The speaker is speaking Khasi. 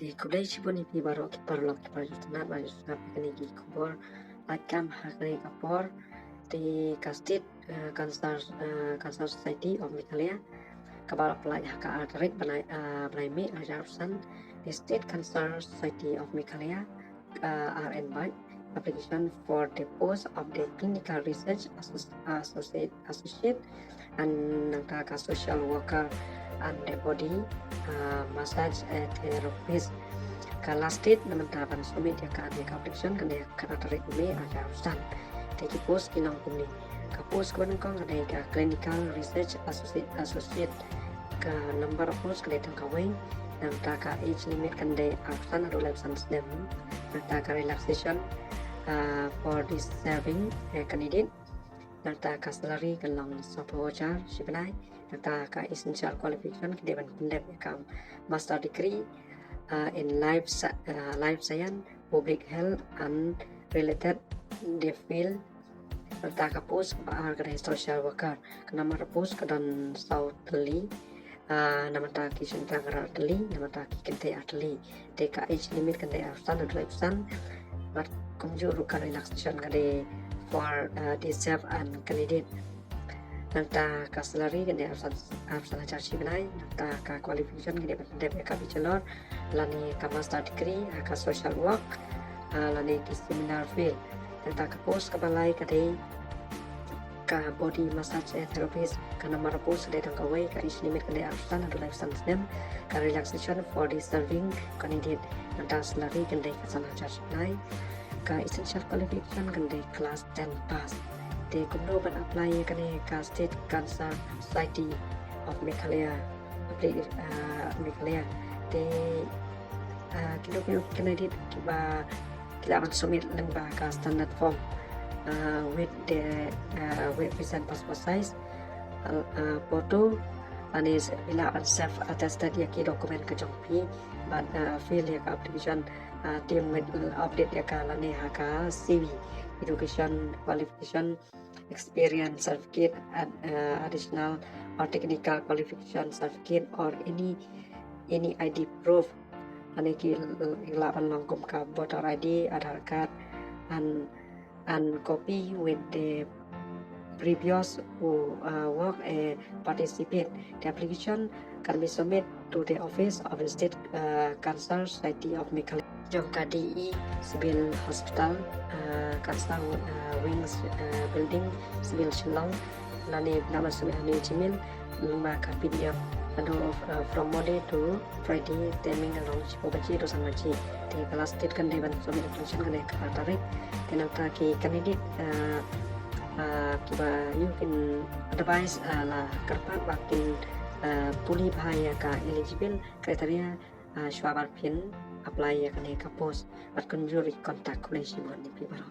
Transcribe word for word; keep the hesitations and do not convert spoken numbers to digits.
Te khublei shibun ïa phi baroh ki paralok ki parajut, ba ju sngap ïa kine ki khubor. Lait kam ha kane ka por, te ka State, eh, Cancer, eh, Cancer Society of Meghalaya, kaba la pynlait ha ka ar tarik bnai, eh, bnai May arhajar arphew san. The State Cancer Society of Meghalaya, eh, are invite application for the post of the clinical research associ-, associate, associate and nangta ka social worker and the body, uh, massage, eh, therapist. Ka last date na mynta ban submit ïa kane ka application ka dei ka ar tarik May arhajar arphew san. Te ki post ki long kumne. Ka post kaba nyngkong ka dei ka clinical research associate, associate. Ka number of post ka dei tang kawei. Nangta ka age limit ka dei arphew san haduh laiphew san snem. Nangta ka relaxation, uh, for deserving, eh, candidate. Nangta ka salary ka long sawphew hajar shi bnai. Nangta ka essential qualification ki dei ban pyndep ïa ka master degree, uh, in life sci-, uh, life science, public health and related the field. Nangta ka post kaba ar ka dei social worker. Ka number post ka don saw tylli. Ah, namar ta ki shynrang ar tylli, namar ta ki kynthei ar tylli. Te ka age limit ka dei arphew san haduh laiphew san. Bad kumjuh ruh ka relaxation ka dei for, ah, deserve and candidate. Nangta ka salary ka dei arphew san, arphew san hajar shi bnai. Nangta ka qualification ka dei ban dep ïa ka bachelor lane ka master degree ha ka social work, ah, lane ki similar field. Nangta ka post kaba lai ka dei ka body massage, eh, therapist. Ka number post ka dei tang kawei, ka age limit ka dei arphew san haduh laiphew san snem. Ka relaxation for deserving candidate. Nangta salary ka dei ka san hajar shi bnai. Ka essential qualification ka dei class ten pass. Te kumno ban apply ïa kane ka State Cancer Society of Meghalaya, appli-, ah, Meghalaya. Te, ah, kino kino ki candidate kiba ki lah ban submit lyngba ka standard form, uh, with the, uh, with present passport size, uh, uh, photo, lane phi lah ban self attested ïa ki document ka jong phi, bad, uh, fill ïa ka application, uh, team with, uh, update ïa ka lane ha ka C V, education qualification, experience certificate, ad-, uh, additional or technical qualification certificate or any, any I D proof. Lane ki l-, l-, lah ban long kum ka voter I D, Aadhaar card, and, and copy with the previous, uh, work, eh, participant. The application can be submit to the office of the State, uh, Cancer Society of Meghalaya. Jong ka D E Civil Hospital, uh, Cancer, uh, Wings, uh, Building, Civil Shillong. Lane phi lah ban submit ha une u Gmail lyngba ka P D F. Haduh, uh, from Monday to Friday, timing ka long shiphew baje haduh san baje. Te ka last date kan dei ban submit application kan dei ka ar tarik. Te nangta ki candidate, uh, uh, kiba ïoh kin advice, uh, la kyrpad ba kin, uh, pule bha ïa ka eligible criteria, uh, shuwa ba phin apply ïa kane ka post. Bad kumjuh ruh contact, khublei shibun ïa phi baroh.